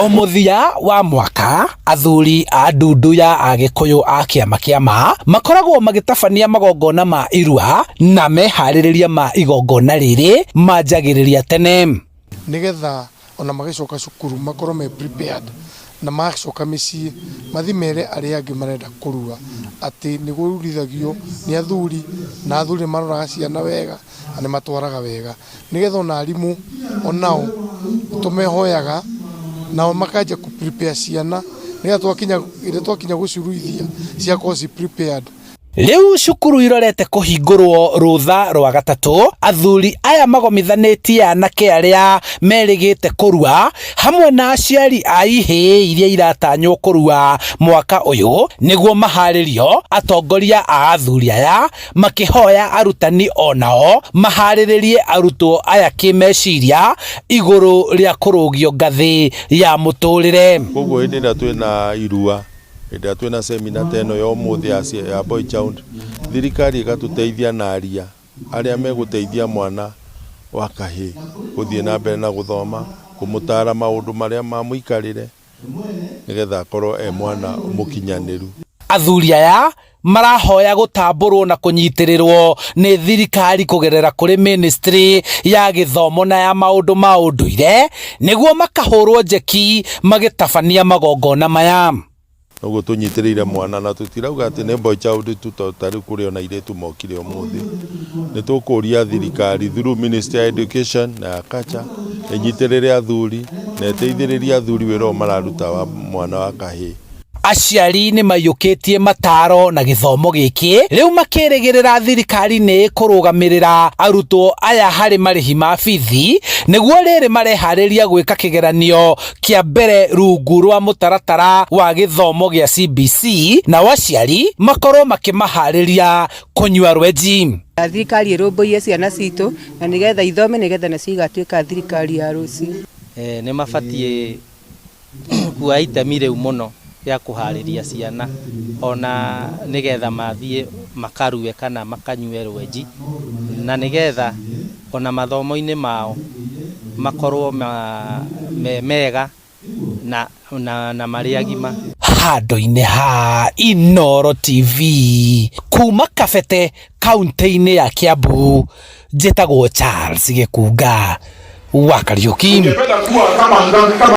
O mũthia wa mwaka, athuri a ndundu ya Agĩkũyũ a kĩama kĩa ma makoragwo magĩtabania magongona ma irua na meharĩrĩria ma igongona rĩrĩ manjagĩrĩria tene. Nĩgetha ona magĩcoka cukuru makorwo me prepared, na macoka mĩciĩ mathi mere arĩa angĩ marenda kũrua atĩ nĩ kũrurithagio nĩ athuri, na athuri nĩ maroraga ciana wega na nĩ matwaraga wega, nĩgetha ona arimũ onao tũmehoyaga nao makanjia kũ prepare ciana, nĩgetha twakinya rĩrĩa twakinya gũciruithia cigakorwo ci prepared. Rĩu cukuru irorete kũhingũrwo rũtha rwa gatatũ, athuri aya magomithanĩtie anake arĩa merĩgĩte kũrua hamwe na aciari a ihĩĩ iria iratanywo kũrua mwaka ũyũ nĩguo maharĩrio. Atongoria a athuri aya makĩhoya arutani onao maharĩrĩrie arutwo aya kĩmeciria igũrũ rĩa kũrũgio ngathĩ ya mũtũrĩre. Koguo hĩndĩ ĩrĩa twĩna irua, hĩndĩ ĩrĩa twĩna seminar ta ĩno ya ũmũthĩ ya boy child, thirikari ĩgatũteithia na aria arĩa megũteithia mwana wa kahĩĩ gũthiĩ na mbere na gũthoma, kũmũtara maũndũ marĩa ma mũikarĩre, nĩgetha akorwo e mwana mũkinyanĩru. Athuri aya marahoya gũtambũrwo na kũnyitĩrĩrwo nĩ thirikari kũgerera kũrĩ ministry ya gĩthomo na ya maũndũ ma ũndũire, nĩguo makahũrwo njeki magĩtabania magongona maya. Noguo tũnyitĩrĩire mwana, na tũtirauga atĩ nĩ boy child tu, tondũ ta rĩu kũrĩ ona airĩtu mokire ũmũthĩ. Nĩ tũkũria thirikari through Ministry ya Education na ya Culture ĩnyitĩrĩre athuri na ĩteithĩrĩrie athuri wĩra ũyũ mararuta wa mwana wa kahĩĩ. Aciari nĩ maiyũkĩtie mataro na gĩthomo gĩkĩ, rĩu makĩrĩgĩrĩra thirikari nĩ ĩkũrũgamĩrĩra arutwo aya harĩ marĩhi ma bithi, nĩguo rĩrĩ mareharĩria gwĩka kĩgeranio kĩa mbere rungu rwa mũtaratara wa gĩthomo gĩa CBC, nao aciari makorwo makĩmaharĩria kũnyua rwenji. Thirikari ĩrũmbũiye ciana citũ na nĩgetha ithome, nĩgetha nacio igatuĩka thirikari ya rũciũ. Nĩ mabatiĩ kuoya itemi rĩu mũno rĩa kũharĩria ciana ona nĩgetha mathiĩ makarue kana makanyue rwenji, na nĩgetha ona mathomo-inĩ mao makorwo me mega na marĩ agima. Handũ-inĩ ha Inooro TV kuma Kabete, kaunti-inĩ ya Kiambu, njĩtagwo Charles Gĩkunga wa Kariũki. Ungependa kuwa kama kama